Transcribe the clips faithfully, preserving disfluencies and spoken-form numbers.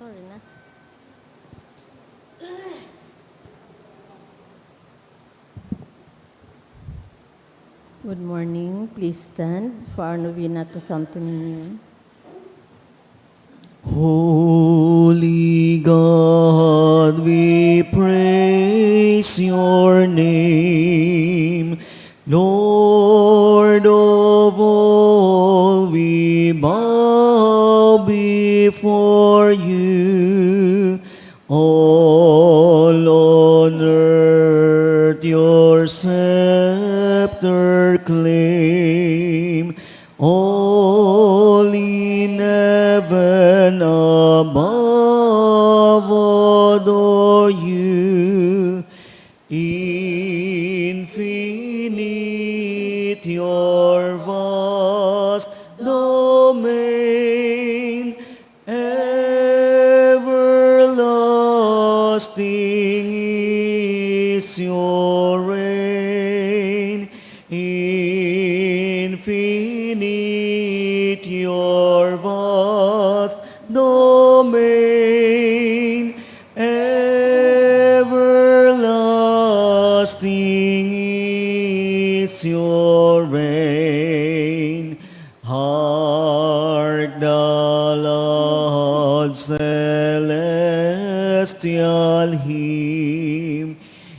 Sorry na. Good morning. Please stand for our novena to Santo Niño. Holy God, we praise your name. Lord of all, we bow before you. All on earth your scepter claim. All in heaven above adore you. Infinite your vast domain, everlasting is your reign. Infinite your vast domain, everlasting is your reign. Hark the loud celestial hymn,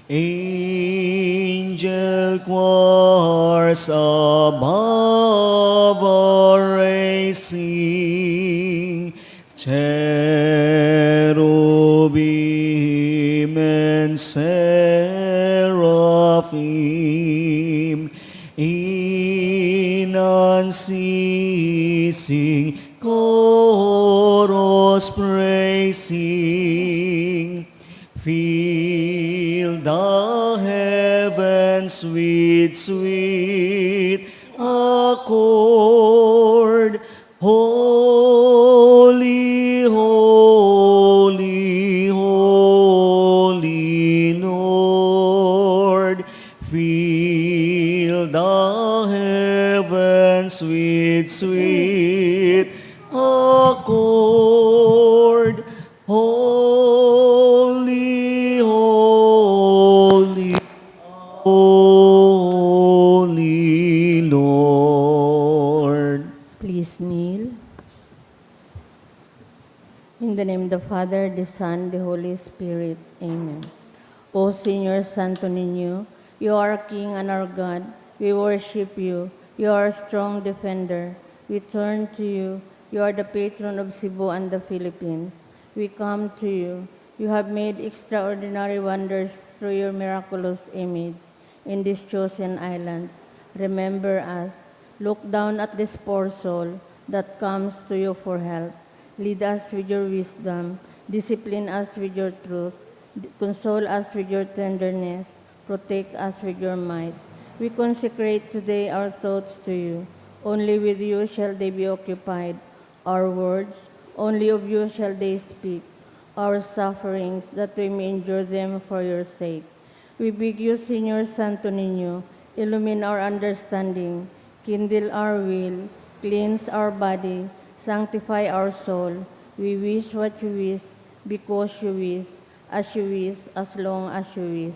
angel choirs above are raising, cherubim and seraphim in unceasing chorus praising. Fill the heavens with sweet accord. Holy, holy, holy Lord, fill the heavens with sweet accord. Holy, holy, holy Lord. Please kneel. In the name of the Father, the Son, the Holy Spirit. Amen. O Señor Santo Niño, you are our King and our God. We worship you. You are our strong defender. We turn to you. You are the patron of Cebu and the Philippines. We come to you. You have made extraordinary wonders through your miraculous image in these chosen islands. Remember us. Look down at this poor soul that comes to you for help. Lead us with your wisdom. Discipline us with your truth. D-, console us with your tenderness. Protect us with your might. We consecrate today our thoughts to you. Only with you shall they be occupied. Our words, only of you shall they speak. Our sufferings, that we may endure them for your sake. We beg you, Señor Santo Niño, illumine our understanding, kindle our will, cleanse our body, sanctify our soul. We wish what you wish, because you wish, as you wish, as long as you wish.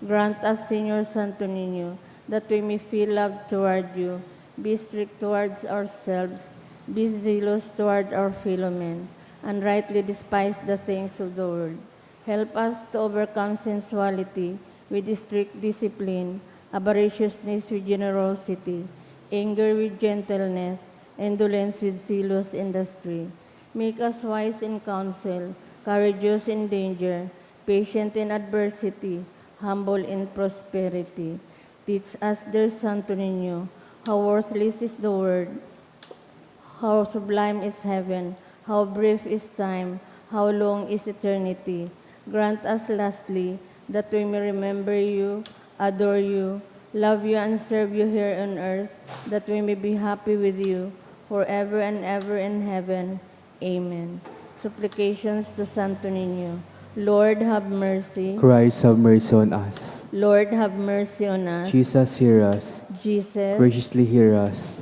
Grant us, Señor Santo Niño, that we may feel love toward you, be strict towards ourselves, be zealous toward our fellow men, and rightly despise the things of the world. Help us to overcome sensuality with strict discipline, avariciousness with generosity, anger with gentleness, indolence with zealous industry. Make us wise in counsel, courageous in danger, patient in adversity, humble in prosperity. Teach us, dear Santo Niño, how worthless is the world, how sublime is heaven, how brief is time, how long is eternity. Grant us, lastly, that we may remember you, adore you, love you, and serve you here on earth, that we may be happy with you forever and ever in heaven. Amen. Supplications to Santo Niño. Lord, have mercy. Christ, have mercy on us. Lord, have mercy on us. Jesus, hear us. Jesus. Graciously hear us.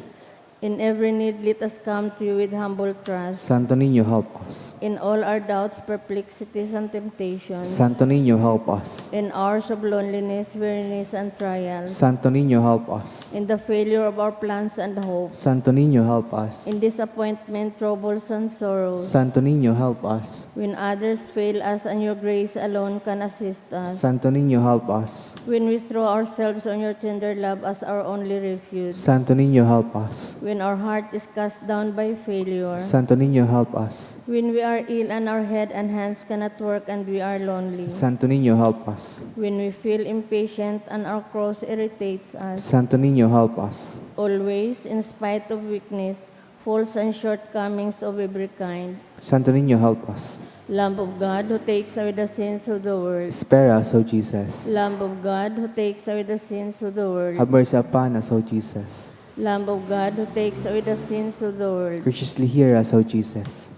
In every need, let us come to you with humble trust. Santo Niño, help us. In all our doubts, perplexities, and temptations, Santo Niño, help us. In hours of loneliness, weariness, and trials, Santo Niño, help us. In the failure of our plans and hopes, Santo Niño, help us. In disappointment, troubles, and sorrows, Santo Niño, help us. When others fail us and your grace alone can assist us, Santo Niño, help us. When we throw ourselves on your tender love as our only refuge, Santo Niño, help us. When our heart is cast down by failure, Santo Niño, help us. When we are ill and our head and hands cannot work and we are lonely, Santo Niño, help us. When we feel impatient and our cross irritates us, Santo Niño, help us. Always, in spite of weakness, faults and shortcomings of every kind, Santo Niño, help us. Lamb of God who takes away the sins of the world, Spare us, O Jesus. Lamb of God who takes away the sins of the world, Have mercy upon us, O Jesus. Lamb of God who takes away the sins of the world, Graciously hear us, O Jesus.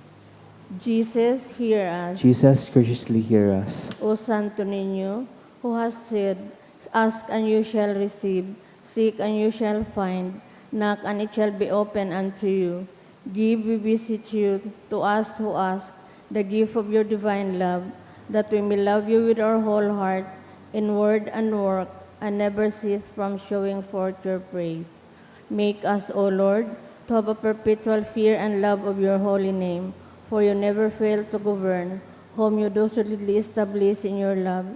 Jesus, hear us. Jesus, graciously hear us. O Santo Niño, who has said, "Ask and you shall receive, seek and you shall find, knock and it shall be opened unto you." Give, we beseech you, to us who ask, the gift of your divine love, that we may love you with our whole heart, in word and work, and never cease from showing forth your praise. Make us, O Lord, to have a perpetual fear and love of your holy name, for you never fail to govern, whom you do solidly establish in your love,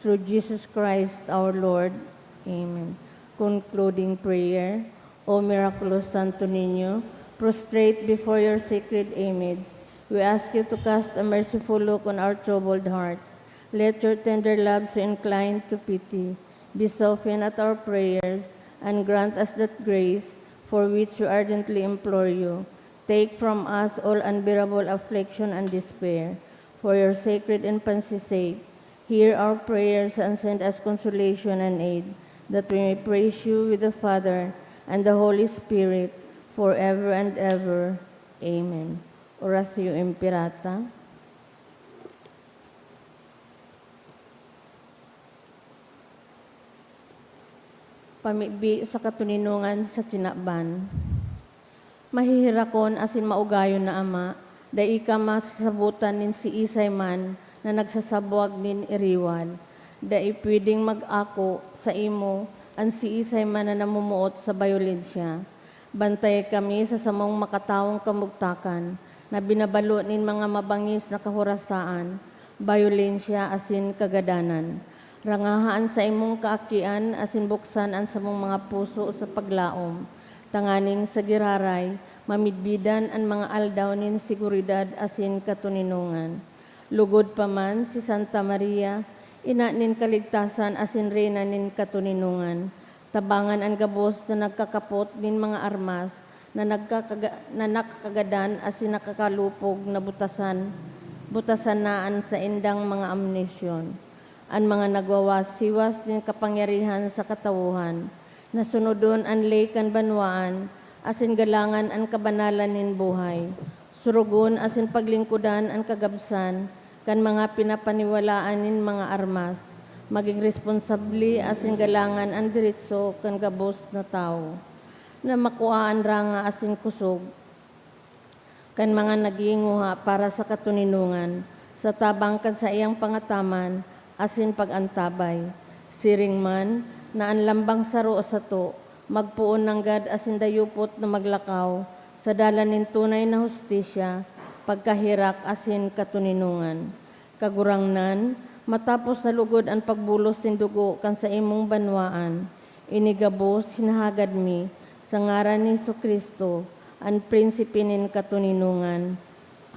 through Jesus Christ our Lord. Amen. Concluding prayer. O miraculous Santo Niño, prostrate before your sacred image, we ask you to cast a merciful look on our troubled hearts. Let your tender love, so inclined to pity, be softened at our prayers, and grant us that grace for which we ardently implore you. Take from us all unbearable affliction and despair, for your sacred infancy's sake. Hear our prayers and send us consolation and aid, that we may praise you with the Father and the Holy Spirit, forever and ever. Amen. Oratio Imperata. Pamibi sa katoninongan sa kinaban. Maheherakon asin maugayon na Ama, dai ka masasabotan nin siisay man na nagsasabwag nin iriwal. Dai pwedeng mag-ako saimo an siisay man na namomoot sa bayolensya. Bantayan kami sa samong makatawong kamugtakan na binabalo nin mga mabangis na kahorasaan, bayolensya asin kagadanan. Rangaha an saimong kaakian asin buksan an samong mga puso sa paglaom, tanganing sa giraray mamidbidan an mga aldaw nin seguridad asin katoninongan. Lugod pa man si Santa Maria, ina nin kaligtasan asin reyna nin katoninongan, tabangan an gabos na nagkakapot nin mga armas na nagkakaga-, na nakakagadan asin nakakalupog na butasan, butasan na an saindang mga amnisyon. An mga nagwawasiwas nin kapangyarihan sa katawohan, na sunodon an ley kan banwaan, asin galangan an kabanalan nin buhay. Surugon asin paglingkodan an kagabsan kan mga pinapaniwalaan nin mga armas, magin responsable asin galangan an deretso kan gabos na tawo, na makua an ranga asin kusog kan mga naghinguha para sa katoninongan, sa tabang kan saiyang pangataman asin pag-antabay. Siring man na an lambang saro sato magpoon nanggad asin dayupot na maglakaw sa dalan nin tunay na hustisya, pagkaherak asin katoninongan. Kagurangnan, matapos na lugod an pagbulos nin dugo kan saimong banwaan, ini gabos hinahagad mi sa ngaran ni Jesu-Cristo, an Prinsipe nin katoninongan.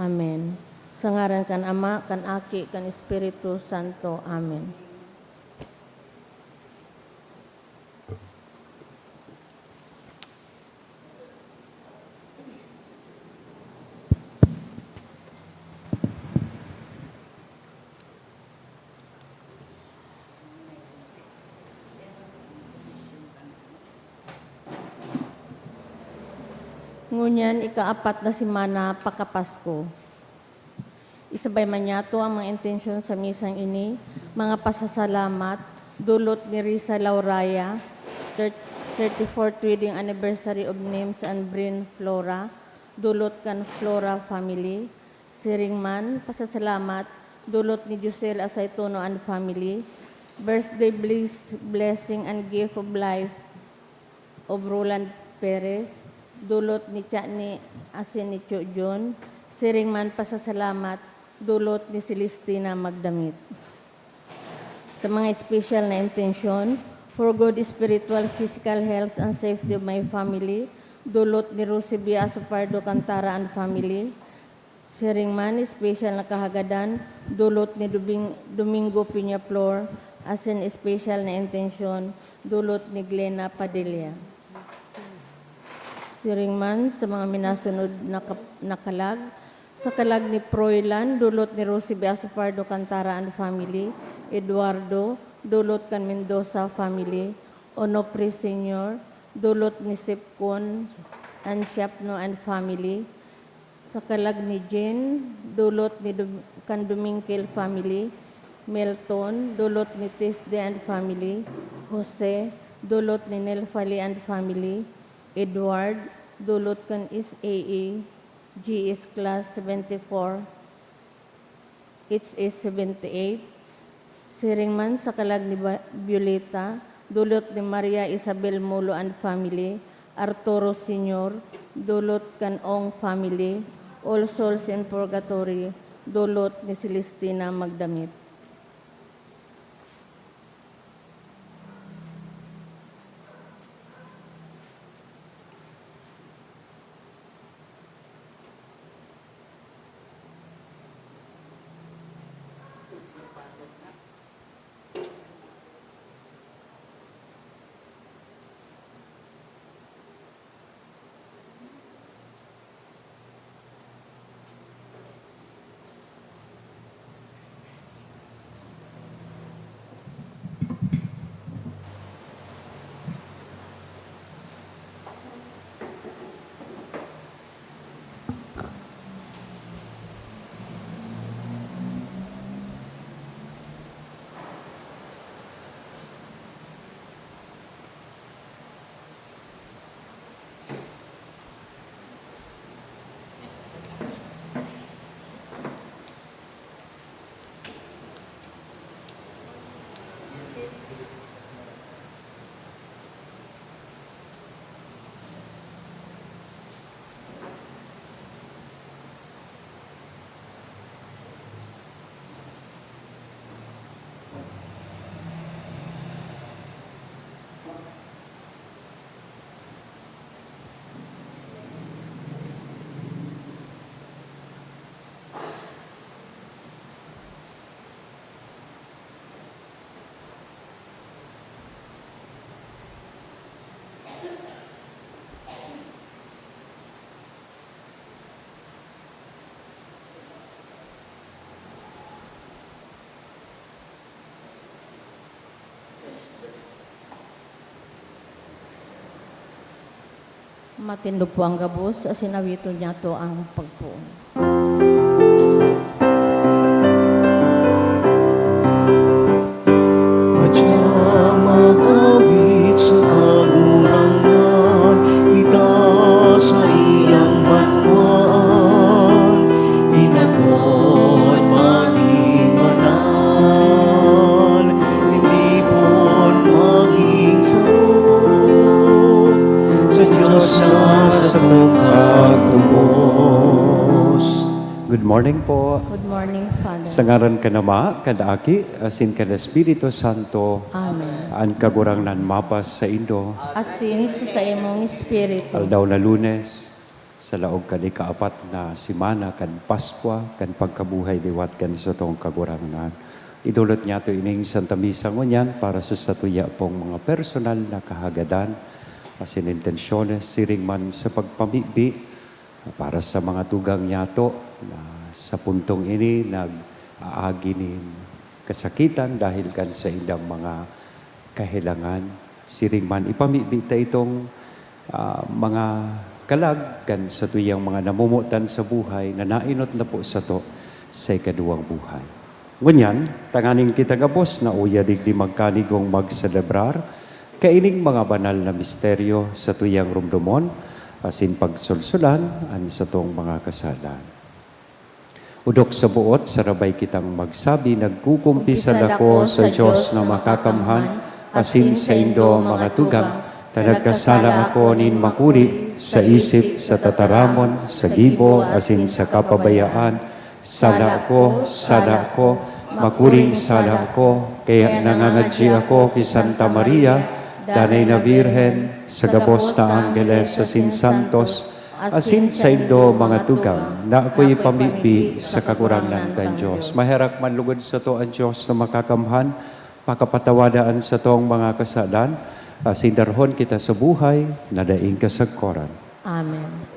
Amen. Sa ngaran kan Ama, kan Aki, kan Espiritu Santo. Amen. Ngunyan, ikaapat na semana pakapasko. Isabay man niyato ang mga intensyon sa misang ini, mga pasasalamat, dulot ni Risa Lauraya, thir-, Thirty-fourth wedding anniversary of Nims and Brin Flora, dulot kan Flora family. Siring man, pasasalamat, dulot ni Josel Asaytono and family. Birthday bliss, blessing and gift of life of Roland Perez, dulot ni Chani asin ni Cho John. Siring man, pasasalamat, dulot ni Celestina Magdamit. Sa mga espesyal na intensyon, for good spiritual, physical health and safety of my family, dulot ni Rosie B. Asopardo Cantara and family. Siring man, espesyal na kahagadan, dulot ni Dubing-, Domingo Peñaflor, asin espesyal na intensyon, dulot ni Glena Padilla. Siring man sa mga minasunod na kap-, na kalag, sa kalag ni Froilan, dulot ni Rosie B. Asopardo Cantara and family, Eduardo, dulot kan Mendoza family, Onofre Senior, dulot ni Sipcon and Siapno and family, sa kalag ni Jean, dulot ni Dom-, kan Domingkil family, Melton, dulot ni Tisde and family, Jose, dulot ni Nelfali and family, Edward, dulot kan S A A, G S Class seventy-four, H S seventy-eight, siring man sa kalag ni Ba-, Violeta, dulot ni Maria Isabel Molo and family, Arturo Senior, dulot kan Ong family, All Souls in Purgatory, dulot ni Celestina Magdamit. Matindog po ang gabos, asin awiton niyato ang pagpoon. Madya mag-awit sa Kagurangnan, itaas sa iyang banwaan, inapod magin banal, inipon magin saro, sa Dios na satong kagtubos. Good morning po. Good morning, Father. Sa ngaran kan Ama, kan Aki, asin kan Espiritu Santo. Amen. An Kagurangnan mapasaindo. Asin sa saimong espiritu. Aldaw na Lunes, sa laog kan ikaapat na semana kan Paskwa, kan pagkabuhay liwat kan satong Kagurangnan. Idolot niyato ining Santa Misa ngunyan para sa satuya pong mga personal na kahagadan, asin intensyones, siring man sa pagpamibi para sa mga tugang niyato na sa puntong ini nag-aagi nin kasakitan dahil kan saindang mga kahelangan. Siring man, ipamibi ta itong, ah, mga kalag kan satuyang mga namomotan sa buhay na nainot na po sato sa ikaduwang buhay. Ngunyan, tanganing kita gabos na uya digdi magkanigong magselebrar Kaining mga banal na misteryo satuyang romdomon asin pagsolsolan an satong mga kasalan. Odok sa boot, sarabay kitang magsabi, "Nagkukumpisal ako sa Dios na makakamhan asin saindo, mga tugang, ta nagkasala ako nin makuri sa isip, sa tataramon, sa gibo, asin sa kapabayaan. Sala ako, sala ako, makuring sala ako." Kaya nangangadyi ako ki Santa Maria, danay na Birhen, sa gabos na anggeles asin santos, asin saindo, mga tugang, na ako'y pamibi sa Kagurangnan kan Dios. Maherak man lugod sato an Dios na makakamhan, pakapatawada an satong mga kasalan, asin darhon kita sa buhay na daing kasagkoran. Amen.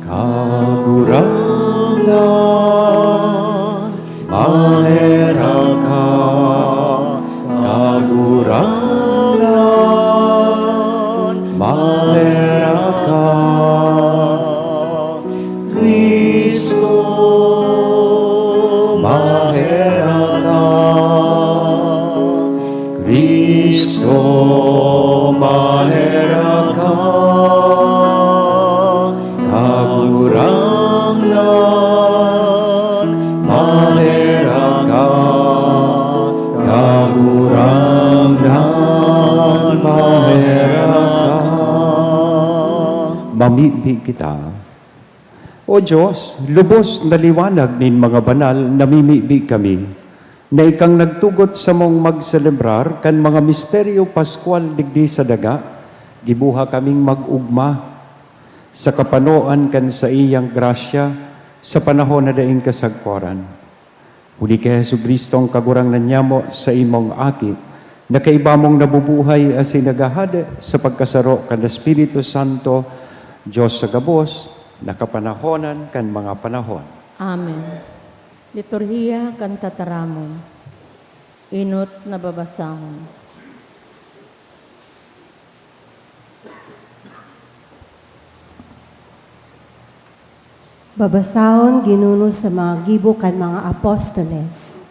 Kagurangnan, maherak ka. Kagurangnan, maherak ka. Cristo, maherak ka. Cristo, maherak ka. Kagurangnan, maherak ka. Kagurangnan, maherak ka. Mamibi kita. O Dios, lubos na liwanag nin mga banal, namimibi kami na ikang nagtugot samong magselebrar kan mga misteryo paskwal digdi sa daga. Giboha kaming mag-ogma sa kapanoan kan saiyang grasya sa panahon na daing kasagkoran. Huli ki Jesu-Cristo, an Kagurangnan nyamo, saimong Aki, na kaiba mong nabubuhay asin naghahade sa pagkasaro kan Espiritu Santo, Dios sa gabos, na kapanahonan kan mga panahon. Amen. Liturhiya kan Tataramon. Enot na babasahon. Babasahon ginuno sa mga gibo kan mga apostoles.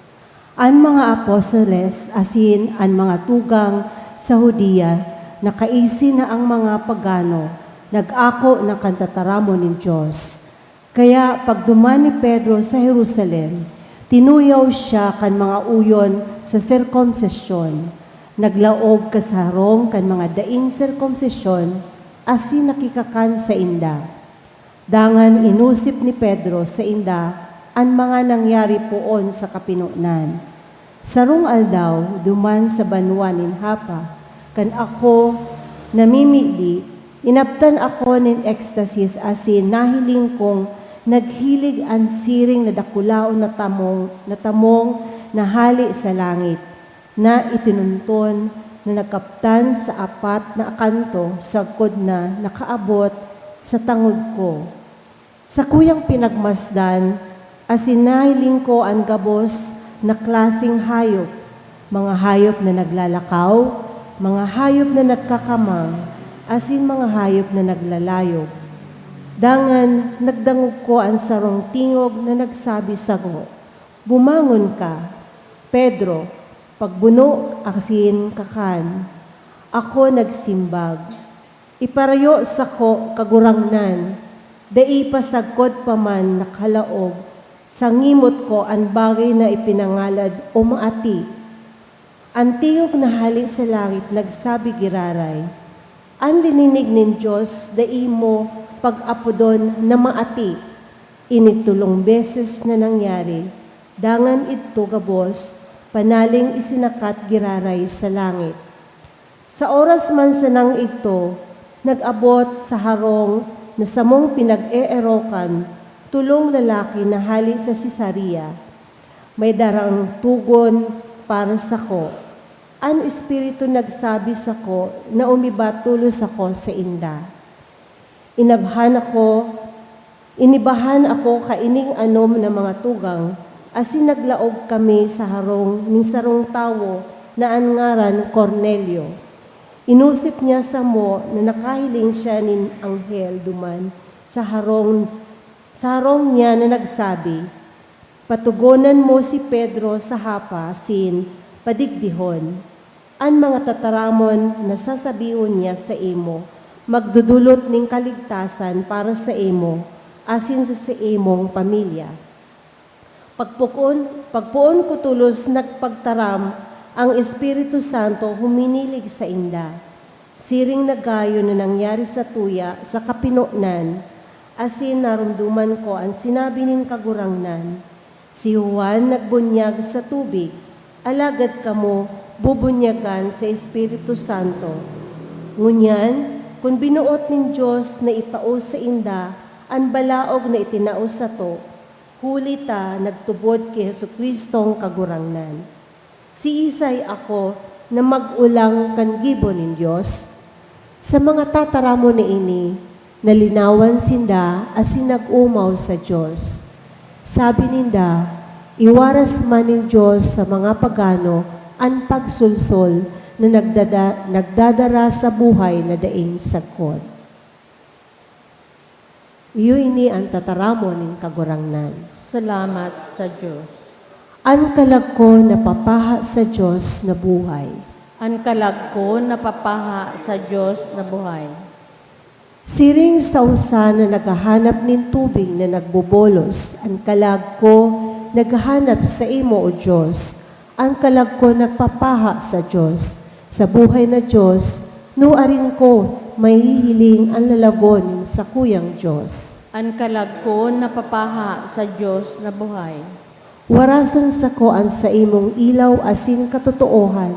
An mga apostoles asin an mga tugang sa Judea nakaisi na an mga pagano nag-ako na kan tataramon nin Dios. Kaya pagduman ni Pedro sa Jerusalem, tinuyaw siya kan mga uyon sa sirkumsisyon, naglaog kan sa harong kan mga daing sirkumsisyon asin nakikakan sainda. Dangan inosip ni Pedro sainda an mga nangyari poon sa kapinonan. Sarong aldaw, duman sa banwa nin Jaffa, kan ako namimibi, inabtan ako nin ekstasis asin nahiling kong naghilig an siring na dakulaon na tamong, na tamong na hale sa langit, na itinunton na nagkaptan sa apat na kanto sagkod na nakaabot sa tangod ko. Sakuyang pinagmasdan asin nahiling ko an gabos na klaseng hayop, mga hayop na naglalakaw, mga hayop na nagkakamang, asin mga hayop na naglalayog. Dangan nagdangog ko an sarong tingog na nagsabi sako, "Bumangon ka, Pedro, pagbuno asin kakan." Ako nagsimbag, "Iparayo sako, Kagurangnan, dai pa sagkod pa man nakalaog sa ngimot ko an bagay na ipinangalad o maati." An tingog na hale sa langit nagsabi giraray, "An lininig nin Dios dai mo pag-apodon na maati." Ini tolong beses na nangyari, dangan idto gabos panaling isinakat giraray sa langit. Sa oras man sanang idto, nag-abot sa harong na samong pinag-eerokan tolong lalaki na hale sa Cesarea. May darang togon para sako. An Espiritu nagsabi sako na umiba tolos ako sainda. Inabhan ako, inibahan ako kaining anom na mga tugang, asin naglaog kami sa harong nin sarong tawo na an ngaran Cornelio. Inosip niya samo na nakahiling siya nin anghel duman sa harong, sa harong niya na nagsabi, "Patogonan mo si Pedro sa hapa asin padigdihon. An mga tataramon na sasabihon niya saimo magdodolot nin kaligtasan para saimo asin sa saimong pamilya." Pagpoon, pagpoon ko tolos nagpagtaram, ang Espiritu Santo huminilig sainda. Siring na gayo na nangyari satuya sa kapinonan, asin naromdoman ko an sinabi nin Kagurangnan. Si Juan nagbunyag sa tubig, alagad kamo bubunyagan sa Espiritu Santo. Ngunyan, kun binoot nin Dios na itao sainda an balaog na itinao sato, huli ta nagtubod ki Jesu-Cristong Kagurangnan. Siisay ako na mag-olang kan gibo nin Dios? Sa mga tataramon na ini, nalinawan sinda asin nag-omaw sa Dios. Sabi ninda, "Iwaras man nin Dios sa mga pagano an pagsolsol na nagdada-, nagdadara sa buhay na daing sagkod." Iyo ini an tataramon nin Kagurangnan. Salamat sa Dios. An kalag ko napapaha sa Dios na buhay. An kalag ko napapaha sa Dios na buhay. Siring sa usa na naghahanap nin tubig na nagbobolos, an kalag ko naghahanap saimo, O Dios. An kalag ko nagpapaha sa Dios, sa buhay na Dios, nuarin ko mahihiling an lalagon nin sakuyang Dios. An kalag ko napapaha sa Dios na buhay. Warasan sako an saimong ilaw asin katotoohan,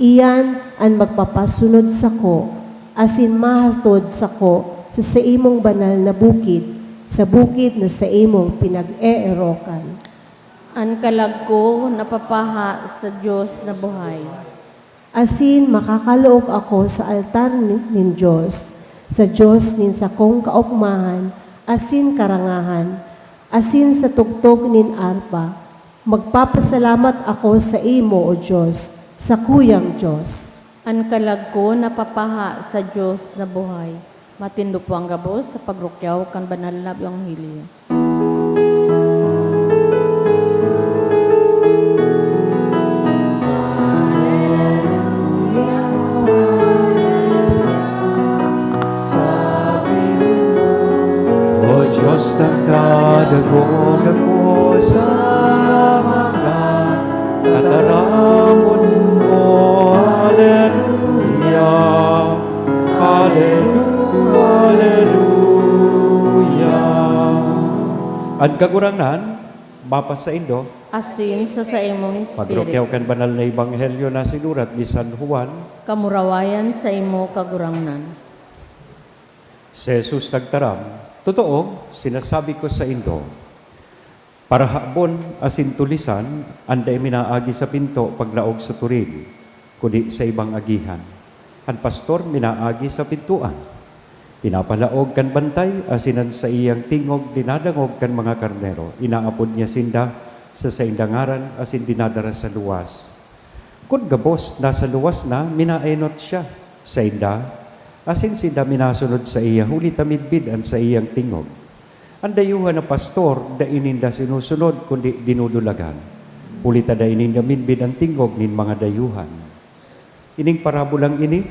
iyan an magpapasunod sako asin mahatod sako sa saimong banal na bukid, sa bukid na saimong pinag-eerokan. An kalag ko napapaha sa Dios na buhay. Asin makakalaog ako sa altar ni-, nin Dios, sa Dios nin sakong kaogmahan asin karangahan, asin sa tugtog nin arpa. Magpapasalamat ako saimo, O Dios, sakuyang Dios. An kalag ko napapaha sa Dios na buhay. Matindog po ang gabos sa pagrukyaw kan banal na ebanghelyo. O Dios, nagdadangog ako sa mga tataramon mo. Aleluya. Aleluya, aleluya. An Kagurangnan mapasaindo. Asin sa saimong espiritu. Pagrukyaw kan banal na ebanghelyo na sinurat ni San Juan. Kamurawayan saimo, Kagurangnan. Si Jesus nagtaram, "Totoo, sinasabi ko saindo, parahabon asin tulisan an dai minaagi sa pinto paglaog sa turing, kundi sa ibang agihan. An pastor minaagi sa pintoan, pinapalaog kan bantay, asin an saiyang tingog dinadangog kan mga karnero. Inaapod niya sinda sa saindang ngaran asin dinadara sa luwas. Kun gabos nasa luwas na, minaenot siya sainda, asin sinda minasunod saiya, huli ta midbid an saiyang tingog. An dayuhan na pastor, dai ninda sinusunod, kundi dinudulagan, huli ta dai ninda midbid an tingog nin mga dayuhan." Ining parabolang ini,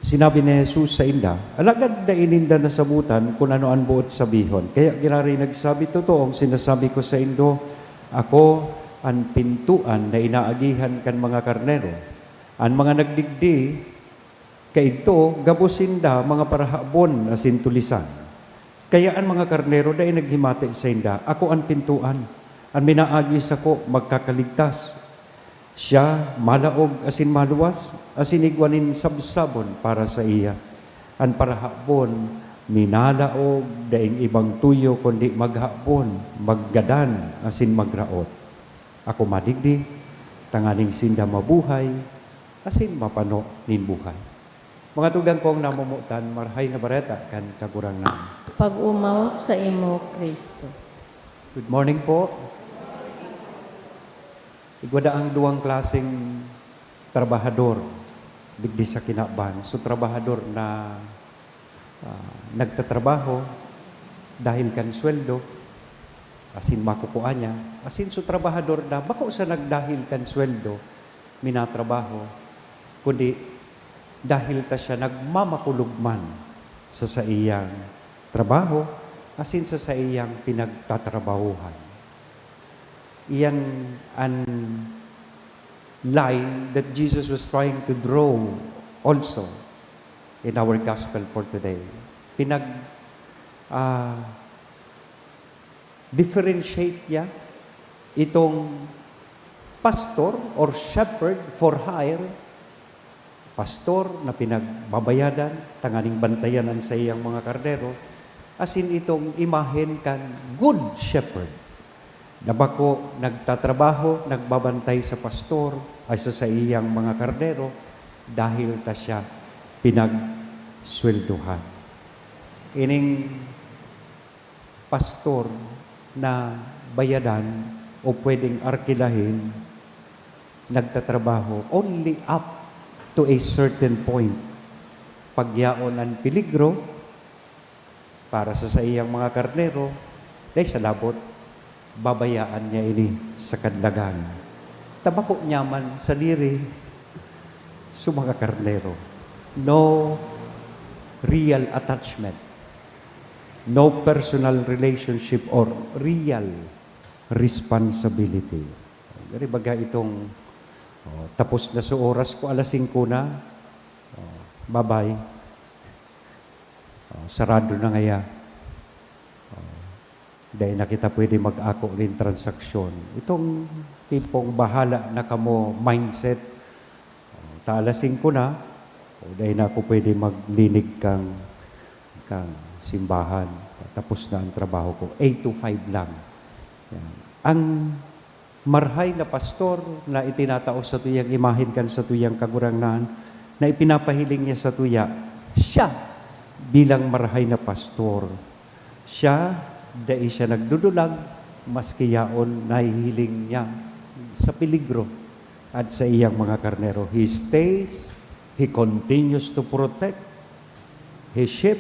sinabi ni Jesus sainda, alagad dai ninda nasabotan kun ano an boot sabihon. Kaya giraray nagsabi, "Totoong sinasabi ko saindo, ako an pintoan na inaagihan kan mga karnero. An mga nagdigdi kaidto, gabos sinda mga parahabon asin tulisan. Kaya an mga karnero dai naghimati sainda, 'Ako an pintoan, an minaagi sako magkakaligtas. Siya malaog asin maluwas, asin igwa nin sabsabon para saiya.' An parahabon minalaog, daing ibang tuyo kundi maghabon, maggadan, asin magraot. Ako madigdi, tanganing sinda mabuhay asin mapano nin buhay." Mga tugang kong namomotan, Marahay na Bareta kan Kagurangnan. Pag-omaw saimo, Cristo. Good morning po. Igwa daang duwang klaseng trabahador digdi sa kinaban. So, trabahador na, ah, nagtatrabaho dahil kan sweldo, asin makukua niya. Asin so trabahador na bako sa nagdahil kan sweldo, minatrabaho, kundi dahil ta siya nagmamakulog man sa saiyang trabaho, asin sa saiyang pinagtatrabahuhan. Iyan an line that Jesus was trying to draw also in our gospel for today. Pinag, ah, differentiate niya itong pastor or shepherd for hire, pastor na pinagbabayadan tanganing bantayan an saiyang mga kardero, asin itong imahen kan good shepherd na bako nagtatrabaho, nagbabantay sa pastor ay sa saiyang mga kardero dahil ta siya pinagsweldohan. Ining pastor na bayadan o pwedeng arkilahin, nagtatrabaho only up to a certain point. Pagyaon an peligro para sa saiyang mga karnero, dai siya labot, babayaan niya ini sa kadlagan. Ta bako niya man sadiri so mga karnero. No real attachment. No personal relationship or real responsibility. Diri baga itong, oh, tapos na sa oras ko, alas singko na. Oh, bye-bye. Oh, sarado na ngaya. Oh, dai na kita pwede mag-ako nin transaksyon. Itong tipong bahala na kamo mindset. Oh, ta alas singko na, o dai na ako pwede maglinig kang, kang simbahan. Tapos na ang trabaho ko. Eight to five lang. Yan. Ang marahay na pastor na itinatao satuyang imahen kan satuyang Kagurangnan, na ipinapahiling niya satuya, siya bilang marahay na pastor, siya, dai siya nagdudulag, maski yaon nahihiling niya sa peligro at sa iyang mga karnero. He stays, he continues to protect his sheep,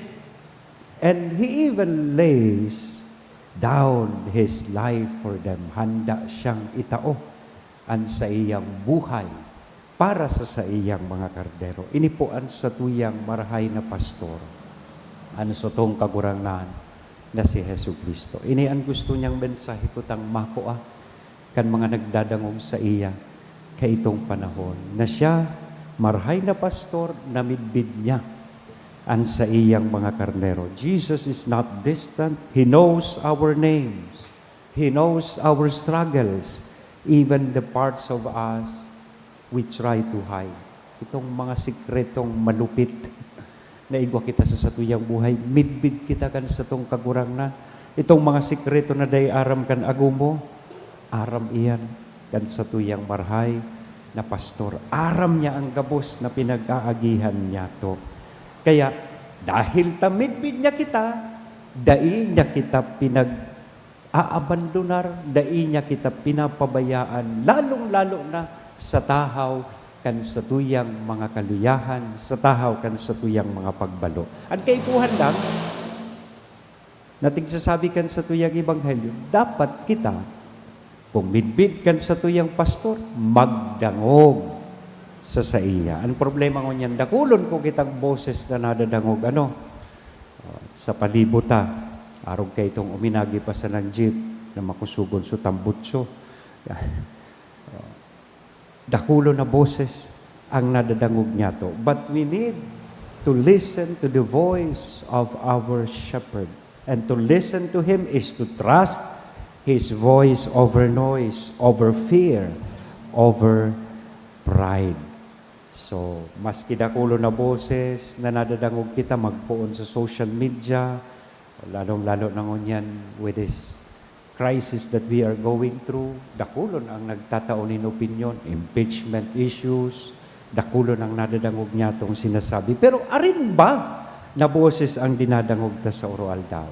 and he even lays down his life for them. Handa siyang itao an saiyang buhay para sa saiyang mga kardero. Ini po an satuyang marahay na pastor, an satong Kagurangnan na si Jesu-Cristo. Ini an gusto niyang mensahe kutang makua kan mga nagdadangog saiya kaitong panahon, na siya, marahay na pastor, na midbid niya an saiyang mga karnero. Jesus is not distant. He knows our names. He knows our struggles, even the parts of us we try to hide. Itong mga sikretong malupit na igwa kita sa satuyang buhay, midbid kita kan satong Kagurangnan. Itong mga sikreto na dai aram kan agom mo, aram iyan kan satuyang marahay na pastor. Aram niya ang gabos na pinag-aagihan niyato. Kaya, dahil ta midbid niya kita, dai niya kita pinag-aabandonar, dai niya kita pinapabayaan, lalong-lalo na sa tahaw kan satuyang mga kaluyahan, sa tahaw kan satuyang mga pagbalo. An kaipuhan lang, na tigsasabi kan satuyang ebanghelyo, dapat kita, kung midbid kan satuyang pastor, magdangog sa saiya. Ang problema ngunyan, dakulon ko kitang boses na nadadangog, ano? Oh, sa palibot ta, arog kaitong uminagi pa sanang jeep na makusugon so tambutso. Oh, dakulon na boses ang nadadangog niyato. But we need to listen to the voice of our shepherd. And to listen to him is to trust his voice over noise, over fear, over pride. So, maski dakulon na boses na nadadangog kita magpoon sa social media, lalong-lalo na ngunyan with this crisis that we are going through, dakulon ang nagtatao nin opinyon, impeachment issues, dakulon ang nadadangog niyatong sinasabi. Pero arin ba na boses ang dinadangog ta sa oro-aldaw?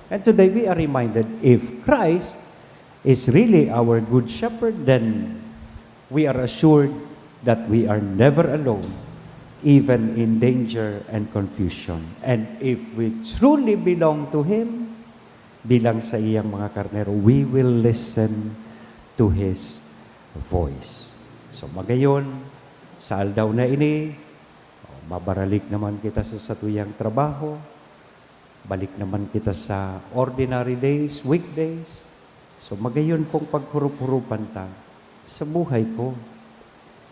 And today we are reminded, if Christ is really our good shepherd, then We are assured that we are never alone, even in danger and confusion. And if we truly belong to Him, bilang sa iyang mga karnero, we will listen to His voice. So, magayon, sa aldaw na ini, oh, mabaralik naman kita sa satuyang trabaho, balik naman kita sa ordinary days, weekdays. So, magayon pong paghurup-hurupan ta, sa buhay ko,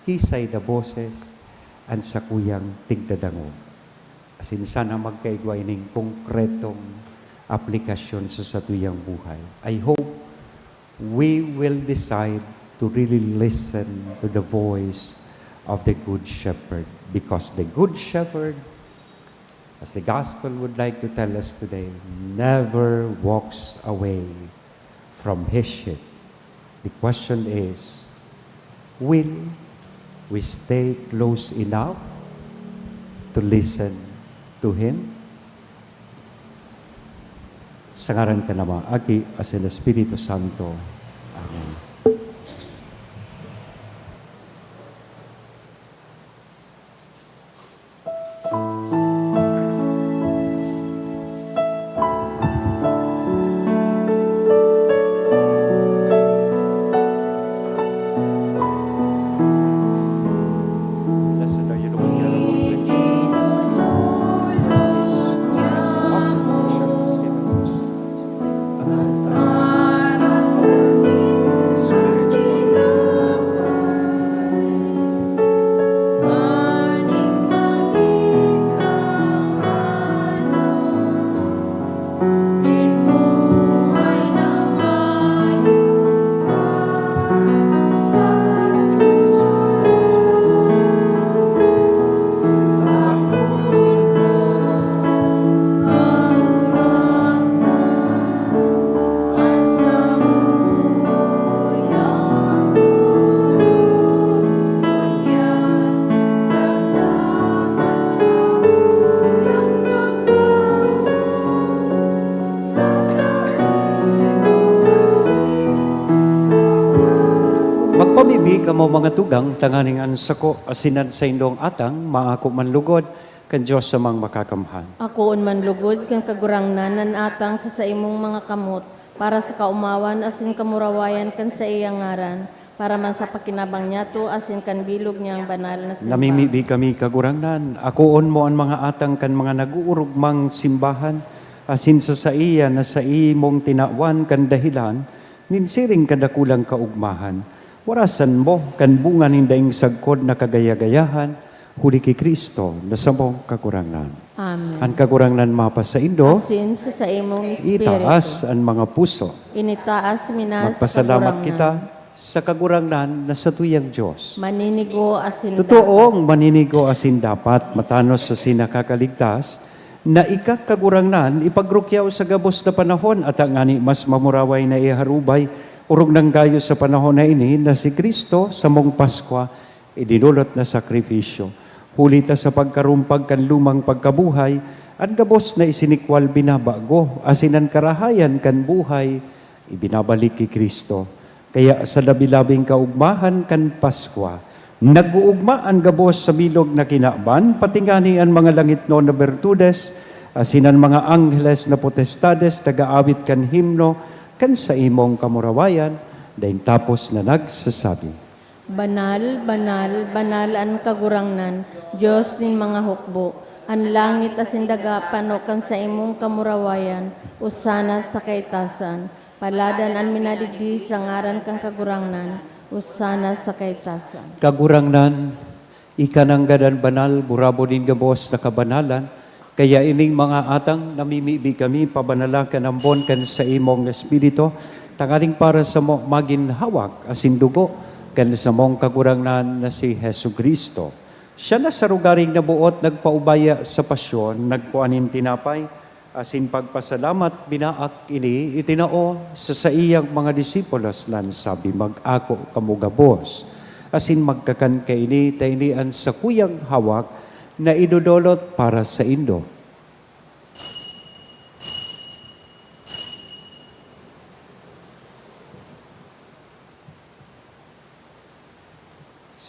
kisay na boses an sakuyang tigdadangog. Asin sana magkaigwa ining konkretong aplikasyon sa satuyang buhay. I hope we will decide to really listen to the voice of the Good Shepherd, because the Good Shepherd, as the gospel would like to tell us today, never walks away from his sheep. The question is, will we stay close enough to listen to him? Sa ngaran kan Ama, Aki, asin Espiritu Santo. Amen. Magpamibi kamo, mga tugang, tanganing an sako asin an saindong atang maako man lugod kan Dios Amang Makakamhan. Akoon man lugod kan Kagurangnan an atang sa saimong mga kamot, para sa kaomawan asin kamurawayan kan saiyang ngaran, para man sa pakinabang niyato asin kan bilog niyang banal na simbahan. Namimibi kami, Kagurangnan, akoon mo an mga atang kan mga nag-oorogmang simbahan, asin sa saiya na saimong tinawan kan dahelan nin siring kadakulang kaogmahan. Warasan mo kan bunga nin daing sagkod na kagaya-gayahan, huli ki Cristo na samong Kagurangnan. Amen. An Kagurangnan mapasaindo. Asin sa saimong espiritu. Itaas an mga puso. Initaas mi na sa Kagurangnan. Magpasalamat kita sa Kagurangnan na satuyang Dios. Maninigo asin dapat. Totoong maninigo asin dapat, matanos asin nakakaligtas, na ika, Kagurangnan, ipagrukyaw sa gabos na panahon, ata ngani mas mamuraway na iharubay, orog nang gayo sa panahon na ini, na si Cristo, samong Paskwa, idinolot na sakrifisyo. Huli ta sa pagkarumpag kan lumang pagkabuhay, an gabos na isinikwal binabago, asin an karahayan kan buhay ibinabalik ki Cristo. Kaya sa labi-labing kaugmahan kan Paskwa, nag-oogma an gabos sa bilog na kinaban, pati ngani an mga langitnon na bertudes, asin an mga angheles na potestades nag-aawit kan himno kan saimong kamurawayan, daing tapos na nagsasabi, "Banal, banal, banal an Kagurangnan, Dios nin mga hukbo. An langit asin daga pano kan saimong kamurawayan. Osana sa kaitasan. Paladan an minadigdi sa ngaran kan Kagurangnan. Osana sa kaitasan." Kagurangnan, ika nanggad an banal, burabod nin gabos na kabanalan. Kaya ining mga atang, namimibi kami, pabanala kan ambon kan saimong Espiritu, tanganing para samo magin hawak asin dugo kan samong Kagurangnan na si Jesu-Cristo. Siya na sa rogaring naboot nagpaubaya sa pasyon, nagkua nin tinapay, asin pagpasalamat, binaak ini, itinao sa saiyang mga disipulos, nan sabi, "Mag-ako kamo gabos, asin magkakan kaini, ta ini an sakuyang hawak na idodolot para saindo."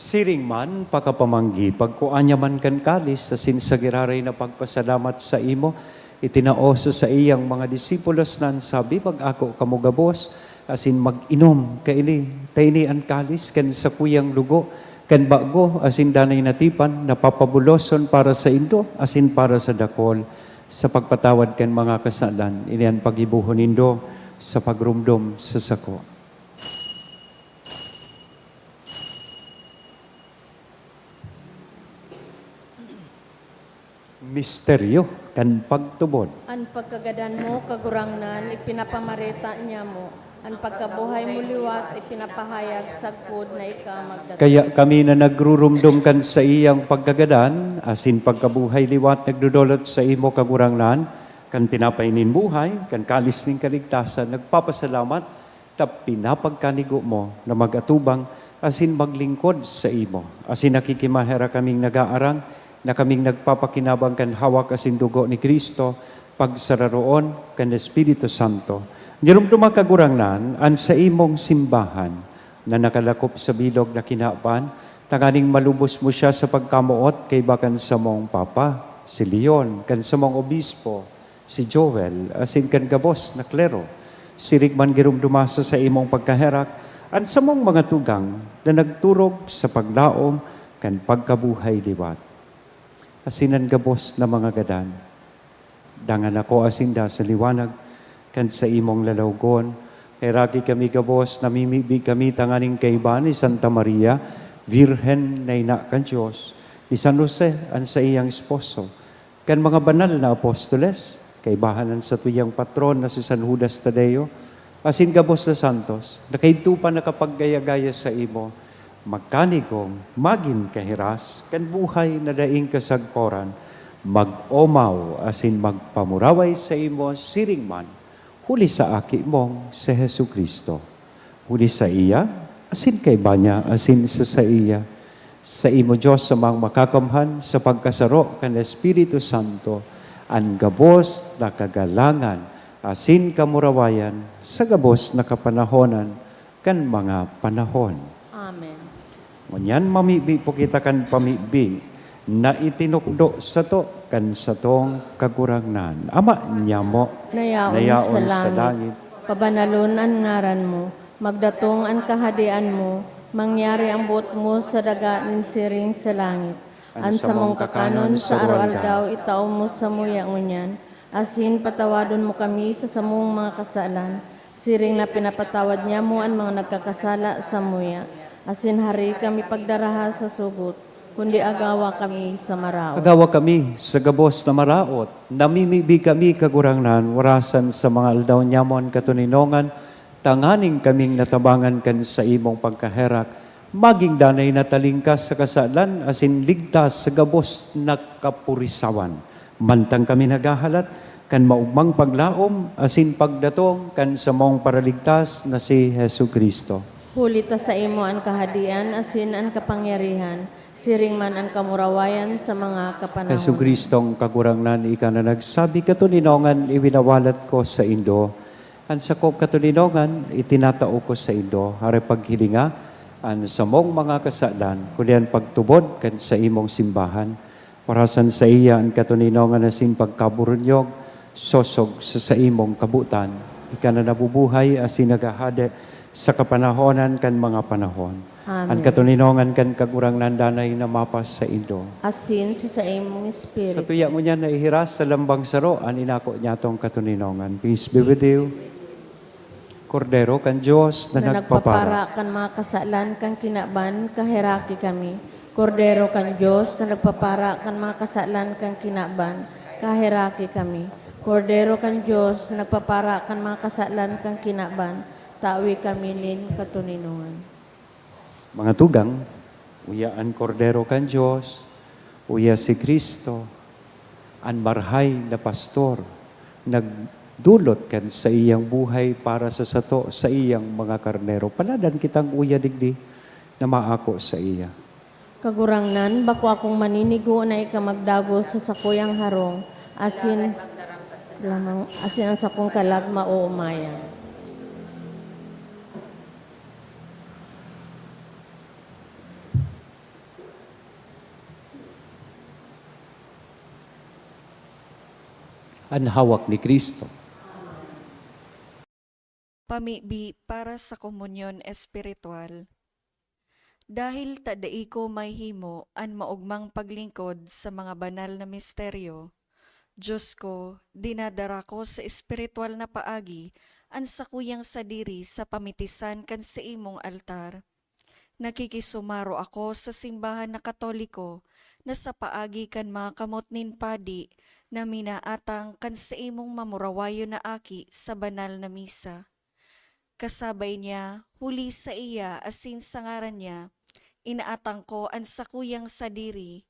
Siring man, pakapamanggi, pagkua niya man kan kalis, asin sa giraray na pagpasalamat sa imo, itinao sa saiyang mga disipulos na an sabi, "Mag-ako kamo gabos, asin mag-inom kaini. Ta ini an kalis kan sakuyang dugo, kan bago asin danay na tipan, na papabuloson para saindo asin para sa dakol, sa pagpatawad kan mga kasalan. Ini an paggibohon nindo sa pagromdom sa sako." Misteryo kan pagtubod. An pagkagadan mo, Kagurangnan, ipinapamareta niamo. An pagkabuhay mo liwat, ipinapahayag sagkod na ika magdatong. Kaya kami na nagrurumdom kan saiyang pagkagadan, asin pagkabuhay liwat nagdodolot sa imo, Kagurangnan, kan tinapay nin buhay, kan kalis nin kaligtasan, nagpapasalamat ta pinapagkanigo mo na mag-atubang asin maglingkod saimo. Asin nakikimaherak kaming nagaarang na kaming nagpapakinabang kan hawak asin dugo ni Cristo, pagsararoon kan Espiritu Santo. Nirumduma, Kagurangnan, an saimong simbahan na nakalakop sa bilog na kinaban, tanganing malubos mo siya sa pagkamoot kaiba kan samong Papa, si Leon, kan samong Obispo, si Joel, asin kan gabos na klero. Siring man giromdoma sa saimong pagkaherak an samong mga tugang na nagturog sa paglaom kan pagkabuhay liwat. Asin an gabos na mga gadan, dangan ako asinda sa liwanag kan saimong lalawgon. Heraki kami gabos, namimibi kami tanganing kaiba ni Santa Maria, Birhen na ina kan Dios, ni San Jose, an saiyang esposo, kan mga banal na apostoles, kaibahan an satuyang patron na si San Judas Tadeo, asin gabos na santos, na kaidto pa nakapaggaya-gaya saimo, magkanigong magin kahiras kan buhay na daing kasagkoran, mag-omaw asin magpamuraway saimo siring man, huli sa Aki mong si Jesu-Cristo. Huli saiya, asin kaiba niya, asin sa saiya, saimo, Dios Amang Makakamhan, sa pagkasaro kan Espiritu Santo, an gabos na kagalangan asin kamurawayan sa gabos na kapanahonan kan mga panahon. Amen. Ngunyan, mamibi po kita kan pamibi na itinukdo sato kan satong Kagurangnan. Ama niamo, na yaon sa langit, pabanalon an ngaran mo, magdatong an kahadean mo, mangyari an boot mo sa daga nin siring sa langit. An samong kakanon sa aroaldaw, itao mo samuya ngunyan, asin patawadon mo kami sa samong mga kasalan, siring na pinapatawad niamo an mga nagkakasala samuya. Asin hari kami pagdaraha sa sugot, kundi agawa kami sa maraot. Agawa kami sa gabos na maraot. Namimibi kami, Kagurangnan, warasan sa mga aldaw niamo an katoninongan, tanganing kaming natabangan kan saimong pagkaherak, magin danay na talingkas sa kasalan asin ligtas sa gabos na kapurisawan. Mantang kami naghahalat kan maogmang paglaom asin pagdatong kan samong Paraligtas na si Jesu-Cristo. Huli ta saimo an kahadean asin an kapangyarihan, siring man an kamurawayan sa mga kapanahon. Jesu-Cristong Kagurangnan, ika na nagsabi, "Katoninongan iwinawalat ko saindo, an sakong katoninongan itinatao ko saindo." Hare, paghilinga an samong mga kasalan, kundi an pagtubod kan saimong simbahan. Warasan saiya an katoninongan asin pagkaburunyog, sosog sa saimong kabotan. Ika na nabubuhay asin naghahade sa kapanahonan kan mga panahon. Amen. An katoninongan kan Kagurangnan danay na mapasaindo. Asin sa saimong espiritu. Satuya ngunyan na ihiras sa lambang saro an inako niyatong katoninongan. Peace be with you. Kordero kan Dios na nagpapara kan mga kasalan kan kinaban, kaheraki kami. Kordero kan Dios na nagpapara kan mga kasalan kan kinaban, kaheraki kami. Kordero kan Dios na nagpapara kan mga kasalan kan kinaban, tawi kami nin katoninongan. Mga tugang, uya an Kordero kan Dios, uya si Cristo, an marahay na pastor, nagdolot kan saiyang buhay para sa sato, saiyang mga karnero. Paladan kitang uya digdi na maako saiya. Kagurangnan, bako akong maninigo na ika magdagos sa sakuyang harong, asin lamang, asin an sakong kalag maoomayan. An hawak ni Cristo. Pamibi para sa komunyon espiritual. Dahil ta dai ko mahimo an maogmang paglingkod sa mga banal na misteryo, Diyos ko, dinadara ko sa espiritual na paagi an sakuyang sadiri sa pamitisan kan saimong altar. Nakikisumaro ako sa simbahan na Katoliko na sa paagi kan mga kamot nin padi na minaatang kan saimong mamurawayon na aki sa banal na misa. Kasabay niya, huli saiya asin sa ngaran niya, inaatang ko an sakuyang sadiri.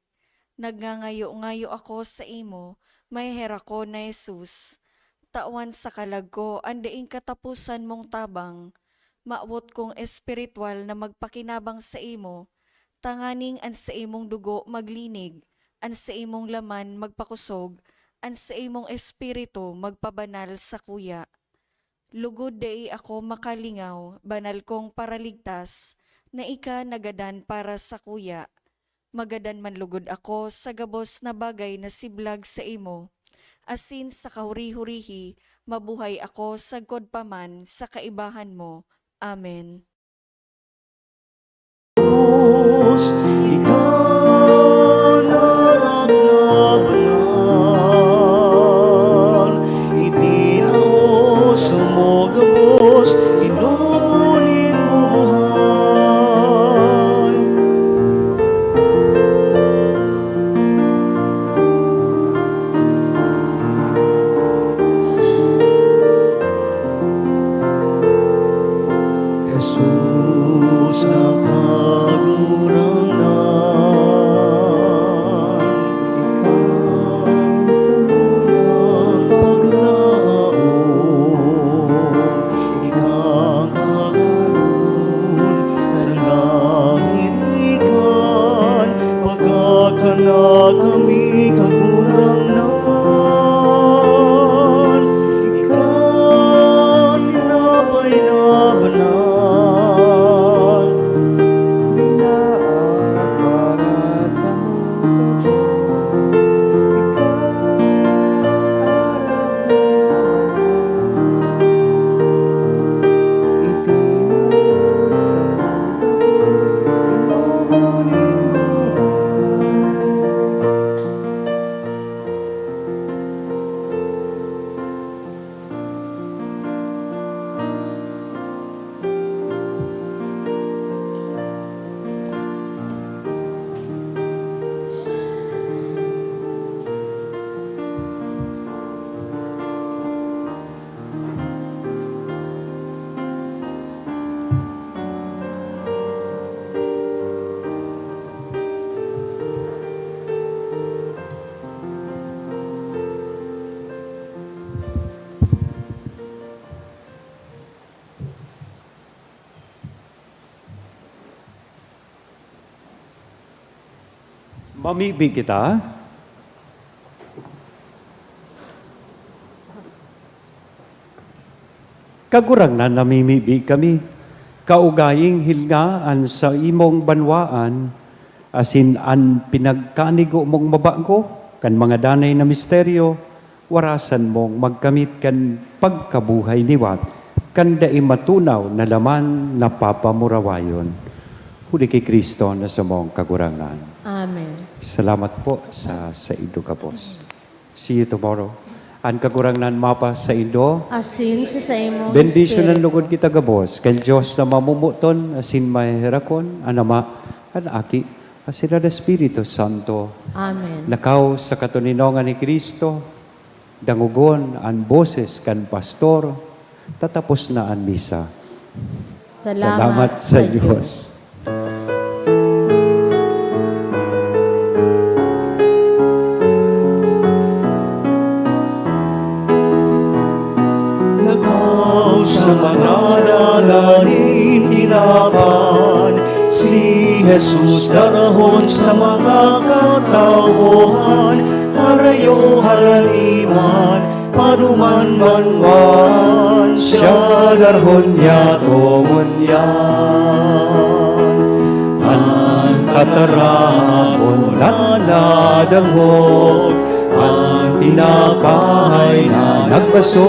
Nagngangayo-ngayo ako saimo, maheherakon na Jesus. Tawan sa kalag ko an daing kataposan mong tabang. Mawot kong espiritual na magpakinabang saimo, tanganing an saimong dugo maglinig, an saimong laman magpakosog, an saimong espiritu magpabanal sakuya. Lugod dai ako makalingaw, banal kong Paraligtas, na ika nagadan para sakuya. Magadan man lugod ako sa gabos na bagay na siblag saimo, asin sa kahuri-hurihi mabuhay ako sagkod pa man sa kaibahan mo. Amen. Dios, ika narap na banal, itinao samo gabos, inumo nin buhay. Jesus na Kagurangnan, ika sa dulang paglaom, ika kakanon sa langit ikan, pagkakana kami, Kagurangnan. Ika an tinapay na banal, binaan para sa gabos. Ika an arap na banal, itinao samo gabos, inumo nin buhay. Mamibi kita. Kagurangnan, namimibi kami, kaugaying hilnga an saimong banwaan, asin an pinagkanigo mong mabago kan mga danay na misteryo, warasan mong magkamit kan pagkabuhay liwat, kan dai matunaw na laman na papamurawayon. Huli ki Cristo na samong Kagurangnan. Amen. Salamat po sa saindo gabos. See you tomorrow. An Kagurangnan mapasaindo. Asin sa saimong Bendisyonan espiritu. Lugod kita gabos kan Dios na mamomoton asin maheherakon, an Ama, an Aki, asin an Espiritu Santo. Amen. Lakaw sa katoninongan ni Cristo, dangogon an boses kan pastor, tatapos na an misa. Salamat sa Diyos. Lakaw sa mga dala nin kinaban, si Jesus darahon sa mga katawohan, harayo, halaniman, paduman man wan, siya darahon niya to ngunyan. An tataramon na nadangog, an na bahay na nagbasog,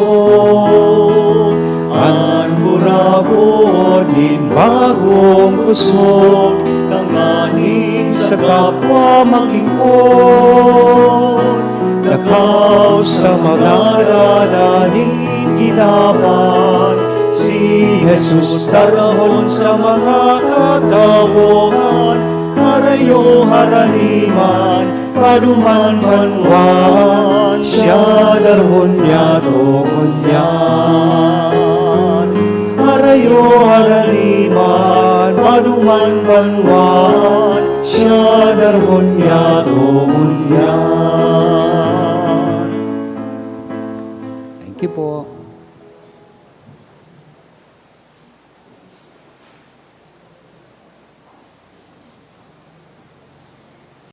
an burabod nin bagong kusog, tanganing sa kapwa maglingkod. Lakaw sa mga dala nin kinaban, si Jesus darahon sa mga katawohan, harayo harani man, paduman banwan, siya darahon niya to ngunyan. Harayo harani man, paduman banwan, siya darahon niya to ngunyan. Thank you po.